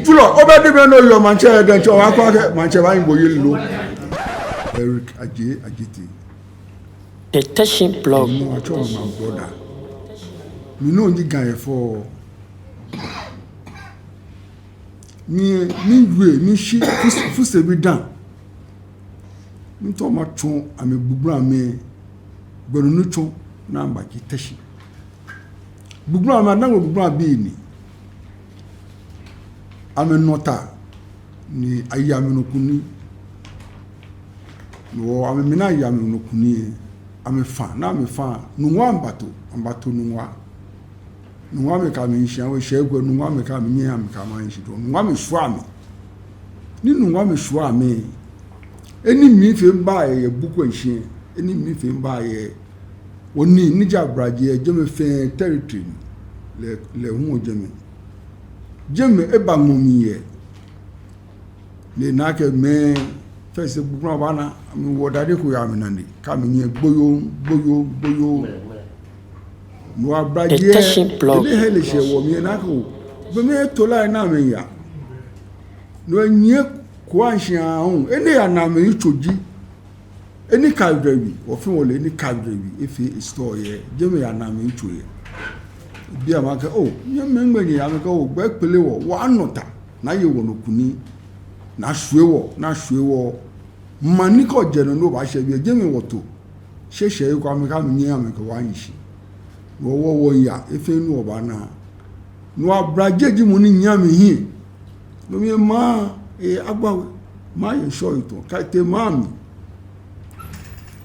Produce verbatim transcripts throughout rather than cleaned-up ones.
Flo, obɛ di bɛ no yɔɔ maŋtsɛ diɛŋtsɛ, obaakɔ akɛ maŋtsɛ baahi bo yeli lo. Eric Adjei Adjetey. The Teshie Blog. Mɔ atsɛɔ mi my brother. Mi nɔ ji Ga yɛ fɔ. Ni, ni yue, ni shi, Fus-, Fusebi Dan. Ni tɔ ma tsɔɔ amɛ gbugbulamɛi, gbɛ nɔ ni tsɔɔ ni amɛba kɛ Teshie. Gbugbulamɛi, Adaŋme gbugbulamɛi ni. Amɛnɔ ta, ni aye amɛnɔ kunim. Ni wɔ, amɛ mɛi ni aye amɛnɔ kunim, amɛfã, ni amɛfã, Nungua amɛbato, amɛbato Nungua. Nungua amɛkɛ amɛ hi shi, awo shɛ egwɛ, Nungua amɛkɛ amɛ nyiɛ, amɛkɛ amɛ hi shi dɔŋŋ. Nungua amɛshwa amɛ. Ni Nungua amɛshwa amɛ, enɛ mli fɛɛ mba yɛ, yɛ Bukom shishi, enɛ mli fɛɛ mba yɛ. Wɔnii ni ji Ablade yɛ jɛmɛ fɛɛ territory lɛ, lɛ hu wɔ jɛmɛ. Jɛmɛ eba ŋmɔ mli yɛ. Ni ena akɛ mɛi fɛɛ sɛɛ gbugbulamɛi baana, amɛwo dade ko yɛ amɛnane, kɛ amɛnyiɛ gboyo, gboyo, gboyo. No Ablade, ele he lɛ shɛ wɔ mli ena akɛ oo, gbɔmɛi to la ena amɛya. No enyiɛ ko anshi ahu, enɛ ya na amɛyitso ji. Enɛ ka drɛwi, wɔ fɛɛ wɔle, enɛ ka drɛwi, efee store yɛ, jɛmɛ ya na amɛyitso yɛ. Ebi amɛ akɛ oo, nyɛmɛi nɛgbɛ nyɛya? Amɛkɛɛ oo, gbɛ kpele wɔ, wɔnɔ ta, ni aye wɔnɔ kunim, ni ashwie wɔ, ni ashwie wɔ. Maŋ ni kɔ jɛ nɔ ni obaashɛ biɛ, jɛmɛ wɔto. Shi shɛɛ eko amɛkɛ amɛ nyiɛ amɛkɛ wɔ hi shi. Wɔ, wɔ, wɔya, efee ni wɔbaana. No Ablade ji mɔ ni nyiɛ amɛhiɛ. No mli ema, ee, Agbawe, maŋ yɛ shɔ etɔ, kɛ tee maŋ mli.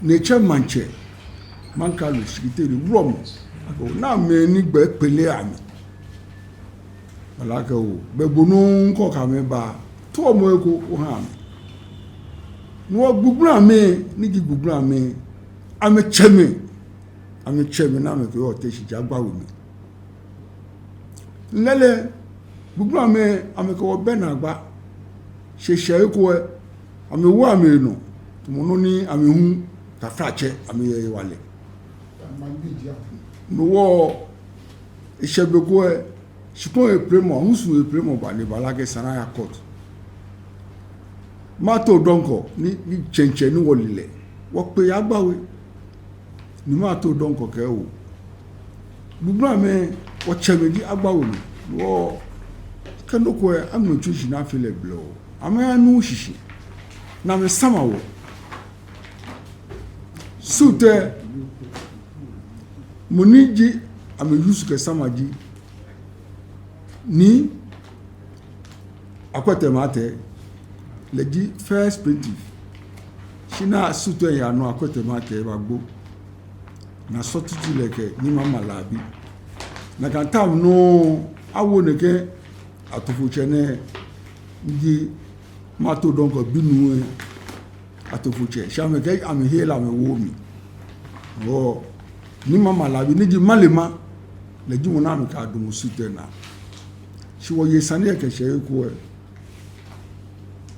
Ni etsɛ maŋtsɛ, maŋkralo, shikitele, wulɔmɔ. Akɛ oo, namɛi ni gbɛ kpele amɛ. Bala akɛ oo, bɛ bo nɔ ŋkɔ kɛ amɛ ba, tɔmɔ eko oha amɛ. No gbugbulamɛi, ni ji gbugbulamɛi, amɛtsɛmɛi, amɛtsɛmɛi ni amɛkɛɔ Teshie ji Agbawemɛi. Lɛlɛ, gbugbulamɛi, amɛkɛ wɔ bɛ naagba. Shi shɛɛ eko lɛ, amɛwo amɛnɔ, tamɔ nɔ ni amɛ hu, tafratsɛ, amɛyɛ hewalɛ. No hewɔ, eshɛ be ko lɛ, shikpɔŋ lɛ plemɔ, husu lɛ plemɔ ba ni eba lɛ akɛ esa ni aya court. Mato Dɔŋkɔ ni, ni tsɛŋtsɛ ni wɔle lɛ, wɔkpe yɛ Agbawe. Ni Mato Dɔŋkɔ kɛɛ oo, gbugbulamɛi, wɔtsɛmɛi ji Agbawemɛi. Wɔkɛ nɔ ko lɛ, amɛtsui shi ni afee lɛ blɛoo. Amɛya nu shishi. Ni amɛsama wɔ. Suit lɛ, mɔ ni ji amɛ use kɛsama ji Nii Akwete Martey, lɛ ji first plaintiff. Shi ni suit lɛ yaa nɔ, Akwete Martey ebagbo. Ni asubstitute lɛ kɛ Nii Mama Laabi. Nakai time nɔŋŋ awo nɛkɛ Atofotsɛ nɛɛ, ni ji Mato Dɔŋkɔ binuu lɛ Atofotsɛ, shi amɛkɛ amɛhe lɛ amɛwo mli. Hewɔ Nii Mama Laabi ni ji Malema, lɛ ji mɔ ni amɛkɛ damɔ suit lɛ naa. Shi wɔye sane lɛ kɛ shɛɛ eko lɛ,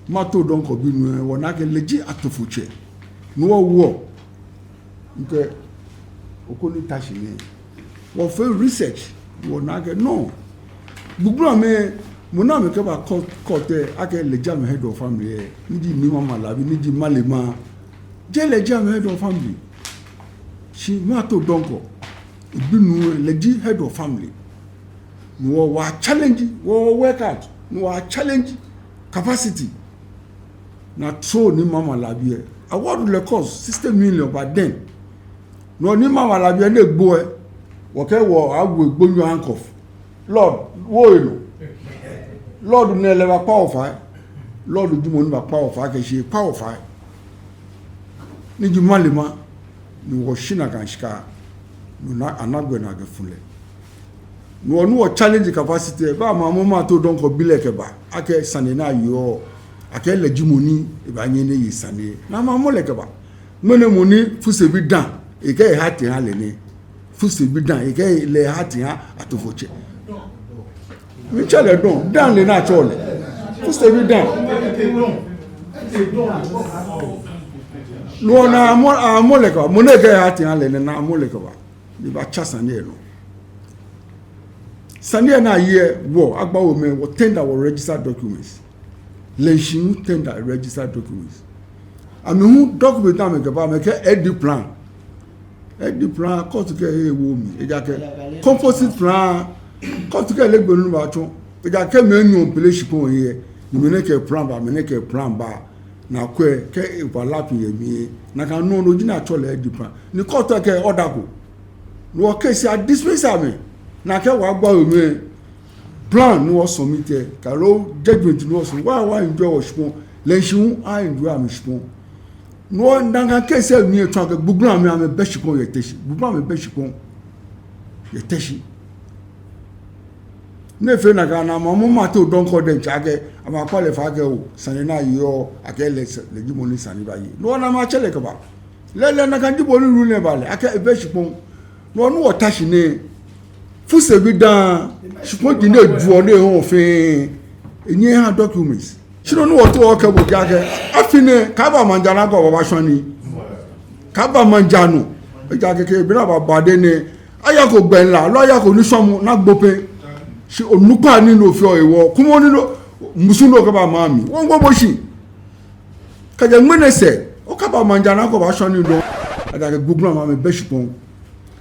Mato Dɔŋkɔ binuu lɛ, wɔna akɛ lɛ ji Atofotsɛ. Ni wɔwo, ŋkɛɛ, oko ni ta shi nɛɛ. Wɔfee research, wɔna akɛ no. Gbugbulamɛi, mɔ ni amɛkɛba court, court lɛ, akɛ lɛ ji amɛ head of family lɛ, ni ji Nii Mama Laabi, ni ji Malema, jeee lɛ ji amɛ head of family. Shi Mato Dɔŋkɔ binuu lɛ, lɛ ji head of family. Ni wɔ, wɔ challenge, wɔ work out, ni wɔ challenge capacity. Ni atsɔɔ Nii Mama Laabi lɛ. Award lɛ cost sixty million by then. Ni Nii Mama Laabi lɛ ni egbo lɛ, wɔkɛɛ wɔ awo egbo nyɔ handcuff. Lord, wo enɔ. Lord nɛɛ lɛ bakpa wɔ fai. Lord ji mɔ ni bakpa wɔ fai, kɛ shi ekpa wɔ fai. Ni ji Malema, ni wɔshi nakai shika, ni ana, ana gbɛ ni akɛfu lɛ. Ni wɔ, ni wɔ challenge capacity lɛ, bɛ amɛmɔ Mato Dɔŋkɔ bi lɛ kɛba, akɛ sane ni ayeɔ, akɛ lɛ ji mɔ ni ebaanyɛ ni eye sane. Ni amɛmɔ lɛ kɛba. Ŋmɛnɛ mɔ ni Fusebi Dan, ekɛɛ eha te eha lɛ nɛɛ. Fusebi Dan, ekɛɛ lɛ eha te eha Atofotsɛ. Mitsɛ lɛ Don, Dan lɛ ni atsɛɔ lɛ. Fusebi Dan. No hewɔ ni amɔ, amɔ lɛ kɛba, mɔ ni ekɛɛ eha te eha lɛ nɛɛ, ni amɔ lɛ kɛba. Ni ebatsa sane lɛ nɔ. Sane lɛ ni aye lɛ, wɔ Agbawemɛi, wɔ tender wɔ register documents. Lɛnshi hu tender register documents. Amɛ hu document ni amɛkɛba, amɛkɛɛ L D plan. L D plan, court kɛɛ ehe ewo mli. Ejaakɛ composite plan, court kɛɛ lɛ gbɛ nɔ ni baatsɔ. Ejaakɛ mɛi enyɔ pele shikpɔŋ lɛ, ni mɛi nɛɛ kɛ plan ba, mɛi nɛɛ kɛ plan ba. Ni akwɛ akɛ overlap yɛ mli lɛ, nakai nɔ, no ji nɔ ni atsɛɔ lɛ L D plan. Ni court lɛ kɛ order ko. Ni wɔ case lɛ a dismiss amɛ. Ni akɛɛ wɔ Agbawemɛi, plan ni wɔ submit lɛ, kɛ aloo judgment ni wɔ submit, wɔ, wɔ enjoy wɔshikpɔŋ, lɛnshi hu a enjoy amɛshikpɔŋ. Ni wɔ nakai case lɛ mli lɛ etsɔɔ akɛ Gbugblamɛi amɛbɛ shikpɔŋ yɛ Teshie, Gbugblamɛi bɛ shikpɔŋ yɛ Teshie. Ni efee nakai ni amɛmɔ Marteau Donkor diɛŋtsɛ akɛ, amɛkpa lɛ fai akɛ oo, sane ni ayeɔ, akɛ lɛ, lɛ ji mɔ ni sane lɛ baaye. Ni wɔ ni amɛtsɛ lɛ kɛba. Lɛɛlɛŋ nakai ji bɔ ni rule lɛ ba lɛ, akɛ ebɛ shikpɔŋ. Ni wɔ ni wɔta shi nɛɛ, Fusebi Dan, shikpɔŋ ji nɔ ni ejuɔ nɛɛ hewɔ fɛɛ, enyɛɛɛ eha documents. Shi nɔ ni wɔtaoɔ wɔkɛɛ bo ji akɛ, afi nɛɛ, kaaba maŋ jaa nɔ akɛ obaashwa nii. Kaaba maŋ jaa nɔ. Ejaakɛ kɛ be ni ababa dɛŋ nɛɛ, ayako gbɛŋ la, aloo ayako nishwamɔ ni agbo pɛ. Shi onukpa ni nɔ fioo ewo, kwɛmɔ ni nɔ, musu nɔ kɛba maŋ mli. Wɔŋgbo bo shi. Kɛjɛ ŋmɛnɛ sɛɛ, okaaba maŋ jaa nɔ akɛ obaashwa nii dɔŋŋ. Ejaakɛ Gbugblamɛi amɛbɛ shikpɔŋ.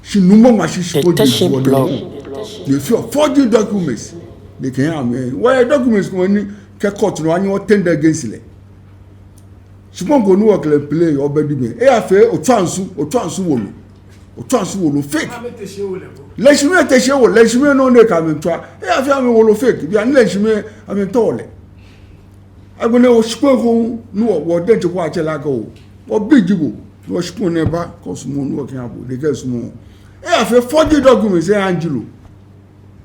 Shi Nuumo Ŋmashi shikpɔŋ ji Teshie ejuɔ nɛɛ hewɔ. Ni efeɔ forged documents. Ni ekɛha amɛ. Wɔyɛ documents komɛi ni kɛ court nɔ anyɛ wɔ tender against lɛ. Shikpɔŋ ko ni wɔkɛ lɛ play, Obɛdibɛŋ. Eyafee Otswansu, Otswansu wolo. Otswansu wolo fake. Lɛnshimɛi Teshie wolo, lɛnshimɛi nɔ ni ekɛ amɛ tswa. Eyafee amɛ wolo fake. Bianɛ lɛnshimɛi amɛtɔ̃ lɛ. Agbɛnɛ wɔshikpɔŋ ko ni wɔ, wɔ diɛŋtsɛ ko atsɛ lɛ akɛ oo, wɔbi ji bo, ni wɔshikpɔŋ nɛɛ ba, kɛ osumɔɔ ni wɔkɛha bo, ni kɛ esumɔɔɔ. Eyafee forged documents eha Anjilo.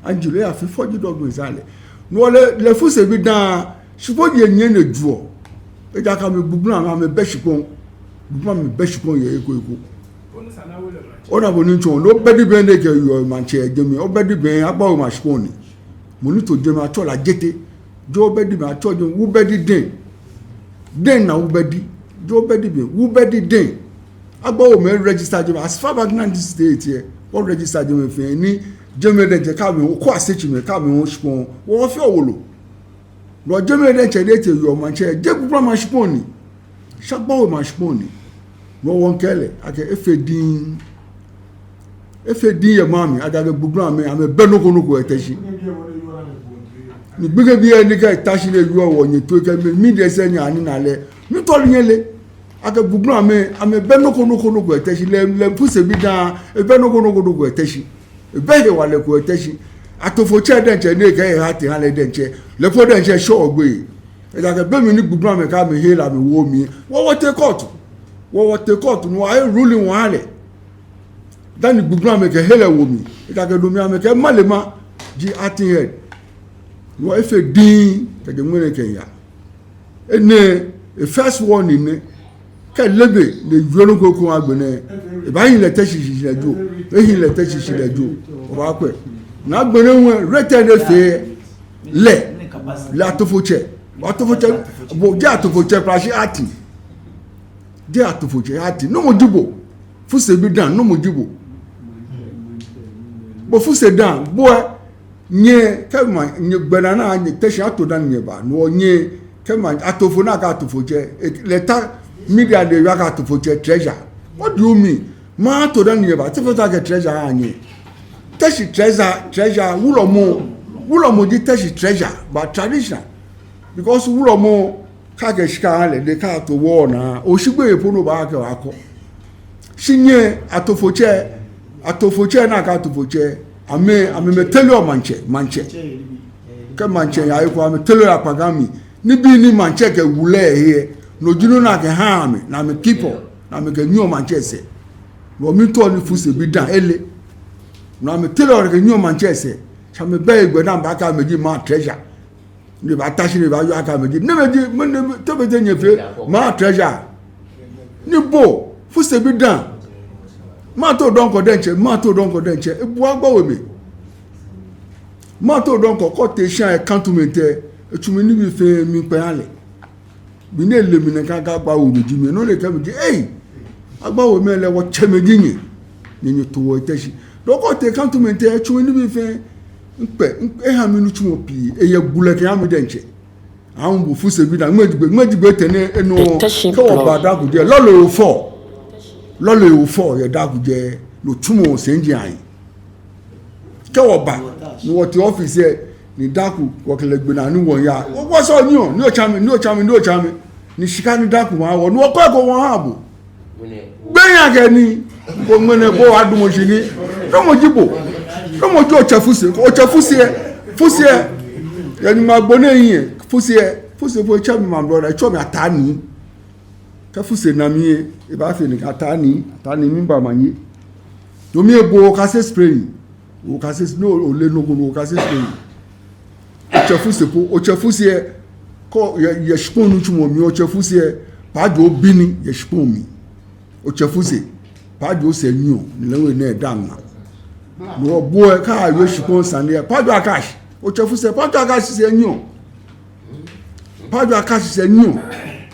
Anjilo, eyafee forged documents eha lɛ. Ni wɔ lɛ, lɛ Fusebi Dan, shikpɔŋ ji enyiɛ ni ejuɔ. Ejaakɛ amɛ Gbugblamɛi, amɛbɛ shikpɔŋ. Gbugblamɛi bɛ shikpɔŋ yɛ he ko he ko. Ona bɔ ni mitsɔɔ, ni Obɛdibɛŋ ni kɛ yɔɔ maŋtsɛ jɛmɛ, Obɛdibɛŋ Agbawemɛi ashikpɔŋ ni. Mɔ ni to jɛmɛ atsɛɔ lɛ Ajete. Jeee Obɛdibɛŋ atsɛɔ jɛmɛ, Wubɛdi dɛŋ. Dɛŋ na Wubɛdi. Jeee Obɛdibɛŋ, Wubɛdi dɛŋ. Agbawemɛi register jɛmɛ as far back nineteen sixty-eight lɛ. Wɔ register jɛmɛ fɛɛ ni jɛmɛ diɛŋtsɛ kɛ amɛ, okɔ asɛɛ tsi mɛi kɛ amɛ, oshikpɔŋ. Wɔfeɔ wolo. Ni jɛmɛ diɛŋtsɛ ni etee yɔɔ maŋtsɛ, jeee Gbugblamɛi ashikpɔŋ ni. Shi Agbawemɛi ashikpɔŋ ni. Ni wɔŋkɛɛ lɛ akɛ efee diŋŋ. Efee diŋŋ yɛ maŋ mli, ejaakɛ Gbugblamɛi, amɛbɛ nɔ ko nɔ ko yɛ Teshie. Ni gbekɛbii ni kɛ Teshie ni yɔɔ wɔnyɛ toi kɛ mɛi, media sɛɛ nyɛ ani na lɛ. Mitɔ̃ lɛ nyɛle. Akɛ Gbugblamɛi, amɛbɛ nɔ ko nɔ ko nɔ ko yɛ Teshie, lɛ, lɛ Fusebi Dan, ebɛ nɔ ko nɔ ko nɔ ko yɛ Teshie. Ebɛ hewalɛ ko yɛ Teshie. Atofotsɛ diɛŋtsɛ ni kɛ eha te ha lɛ diɛŋtsɛ. Lɛ po diɛŋtsɛ eshɔ gbɛ. Ejaakɛ be mli ni Gbugblamɛi kɛ amɛhe lɛ amɛwo mli. Wɔ wɔtee court. Wɔ wɔtee court ni wɔhe ruling wɔha lɛ. Dani Gbugblamɛi kɛ he lɛ wo mli. Ejaakɛ no mli amɛkɛɛ Malema ji acting head. Ni wɔ efee diŋŋ kɛjɛ ŋmɛnɛ kɛyaa. Enɛ, e first warning nɛ. Kɛ lɛ be ni eyɔɔ nɔ ko ko agbɛnɛ, ebaahi lɛ Teshie shishi lɛ jio. Ehi lɛ Teshie shishi lɛ jio. Obaakwɛ. Ni agbɛnɛ hu, written ni efee lɛ. Lɛ Atofotsɛ. Atofotsɛ, bo jeee Atofotsɛ, pra shi acting. Jeee Atofotsɛ, acting. Nɔŋŋ ji bo. Fusebi Dan, nɔŋŋ ji bo. Bo Fuse Dan, bo ɛ, nyɛ, kɛ ma, nyɛ gbɛnaa naa, nyɛ Teshie ato dani nyɛba. No nyɛ, kɛ ma, Atofo naa kɛ Atofotsɛ, e, lɛ ta, media lɛ yɔɔ akɛ Atofotsɛ, treasurer. What do you mean? Maŋ ato dani nyɛba, Teshie fɛɛ ta kɛ treasurer aha nyɛ. Teshie treasurer, treasurer, wulɔmɔ, wulɔmɔ ji Teshie treasurer, but traditional. Because wulɔmɔ, kɛ akɛ shika aha lɛ, ni kɛ ato wɔ naa, oshi gbeyei po ni obaakɛɛ akɔ. Shi nyɛ, Atofotsɛ, Atofotsɛ naa kɛ Atofotsɛ, amɛ, amɛ, amɛteleɔ maŋtsɛ, maŋtsɛ. Kɛ maŋtsɛ yaye ko, amɛteleɔ yɛ akpakai mli. Nibii ni maŋtsɛ kɛ wulɛ he, no ji nɔ ni akɛhaa amɛ, ni amɛ keep-ɔ, ni amɛkɛnyiɛɔ maŋtsɛ sɛɛ. No mitɔ̃ ni Fusebi Dan ele. No amɛteleɔ kɛnyiɛɔ maŋtsɛ sɛɛ. Shi amɛbɛ hegbɛ ni abaakɛɛ amɛji maŋ treasurer. Ni ebaata shi ni ebaayɔɔ akɛ amɛji. Ni amɛji, mɛni, mɛni, tɛbɛtɛ nyɛfee, maŋ treasurer. Ni bo, Fusebi Dan. Marteau Donkor diɛŋtsɛ, Marteau Donkor diɛŋtsɛ, ebu Agbawemɛi. Marteau Donkor, kɛ otee shia yɛ cantonment lɛ, etsu mi nibii fɛɛ miikpɛ miha lɛ. Be ni ele mi nakai Agbawemɛi ji mi, no ni ekɛɛ mi ji, ei, Agbawemɛi lɛ wɔtsɛmɛi ji nyɛ. Nyɛ nyɛto wɔ yɛ Teshie. Dɔkɔ te cantonment lɛ, etsu mi nibii fɛɛ. Ŋkpɛ, ŋkpɛ, eha mi nitsumɔ pii, eyɛ bulɛ kɛha mi diɛŋtsɛ. Ahu bo Fusebi Naa, ŋmɛji gbɛ, ŋmɛji gbɛ etɛ nɛ enɔ, kɛ wɔba Daku jɛi, lɔle ofɔ. Lɔle ofɔ yɛ Daku jɛi, no tsumɔ sɛi ji ayi. Kɛ wɔba, ni wɔtee office lɛ, ni Daku, wɔkɛ lɛ gbe naa ni wɔya. Wɔ, wɔsɛɛ onyiɛ, ni otsa mi, ni otsa mi, ni otsa mi. Ni shika ni Daku ma wɔ, ni wɔkɔ eko wɔha bo. Gbɛnaa kɛ ni, ko ŋmɛnɛ bo adumɔ shi ni. Nɔmɔ ji bo. Nɔmɔ ji otsɛ Fuse, otsɛ Fuse, Fuse. Yɛ ni magbo nɛ yi, Fuse, Fuse, Fuse tsɛ mi, my brother, etsɛɔ mi Ataa Nii. Kɛ Fuse na mi lɛ, ebaafee nɛkɛ Ataa Nii, Ataa Nii, miiba manye. Domin ebo okase spray. Okase, no, ole nɔ ko, no okase spray. Otsɛ Fuse po, otsɛ Fuse lɛ, kɛ, yɛ, yɛ shikpɔŋ nitsumɔ mli, otsɛ Fuse lɛ, Paajo bi ni, yɛ shikpɔŋ mli. Otsɛ Fuse, Paajo sɛɛ nyiɛɔ, ni lɛ hu enɛ daa ŋmaa. No hewɔ bo lɛ, kɛ awie shikpɔŋ sane lɛ, Paajo Akashi, otsɛ Fuse, Paajo Akashi sɛɛ nyiɛɔ. Paajo Akashi sɛɛ nyiɛɔ.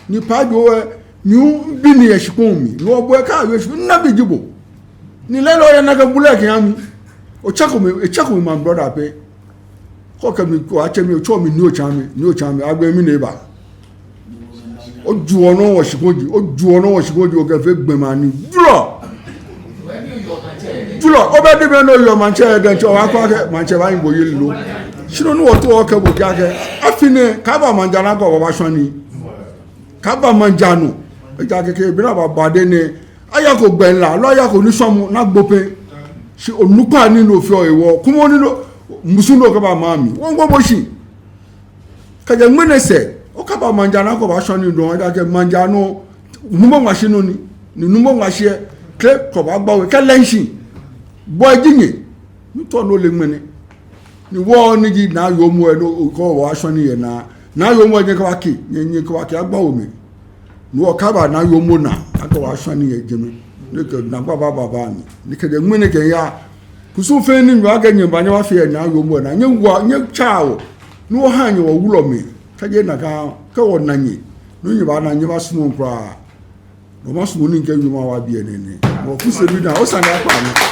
Ni Paajo lɛ, ni mibi ni yɛ shikpɔŋ mli. No hewɔ bo lɛ kɛ awie shikpɔŋ, nabi ji bo. Ni lɛ lɛ oyɛ nakai bulɛ kɛha mi. Otsɛko mi, etsɛko mi, my brother pɛ. Kɛ okɛ mi, kɛ otsɛ mi, otsɛɔ mi, ni otsa mi, ni otsa mi, agbɛnɛ mi nɛ eba. Ojuɔ nɔ wɔ shikpɔŋ ji, ojuɔ nɔ wɔ shikpɔŋ ji, okɛfee gbɔmɔ ni. Julɔ! Julɔ, obɛ diɛŋtsɛ ni oyɔɔ maŋtsɛ diɛŋtsɛ, obaakɔ akɛ maŋtsɛ baahi bo yeli lo. Shi nɔ ni wɔtaoɔ wɔkɛɛ bo ji akɛ, afi nɛɛ, kaaba maŋ jara ko, wɔbaashwa nii. Kaaba maŋ jara nɔ. Ejaakɛ kɛ be ni ababa diɛŋtsɛ nɛɛ, ayako gbɛ la, aloo ayako nishwamɔ ni agbo pɛ. Shi onukpa ni nɔ fioo ewɔ, kumɔ ni nɔ, musu nɔ kɛba maŋ mli. Wɔŋgbo bo shi. Kɛjɛ ŋmɛnɛ sɛɛ, okaba maŋ jara nɔ ko obaashwa nii dɔŋŋ, ejaakɛ maŋ jara nɔ, nuumo ŋmaa shi nɔ ni, ni nuumo ŋmaa shi lɛ, kɛ ko baagba we, kɛ lɛ nshi, bo eji nyɛ, mitɔ nɔ lɛ ŋmɛnɛ. Ni wɔ ni ji Naa Yoomo lɛ, no, okɔ obaashwa nii yɛ naa, Naa Yoomo lɛ nyɛkɛbakɛ, nyɛ, nyɛkɛbakɛ agba we mɛ. Ni wɔkaba Naa Yoomo naa, akɛ obaashwa nii yɛ jɛmɛ. Ni kɛ naagba baaba mli. Ni kɛjɛ ŋmɛnɛ kɛya, kusum fɛɛ ni nyɛbaa kɛ nyɛba nyɛbafee yɛ Naa Yoomo naa, nyɛwa, nyɛtsa wɔ. Ni wɔha nyɛ wɔwulɔmɛi. Kɛjɛ nakai, kɛ wɔna nyɛ, ni nyɛbana nyɛbasumɔ kwraa. Wɔmasumɔ ni kɛ nyɛma wa biɛ nɛɛ nɛ. Wɔ Fusebi Naa, osane akpa nɛ.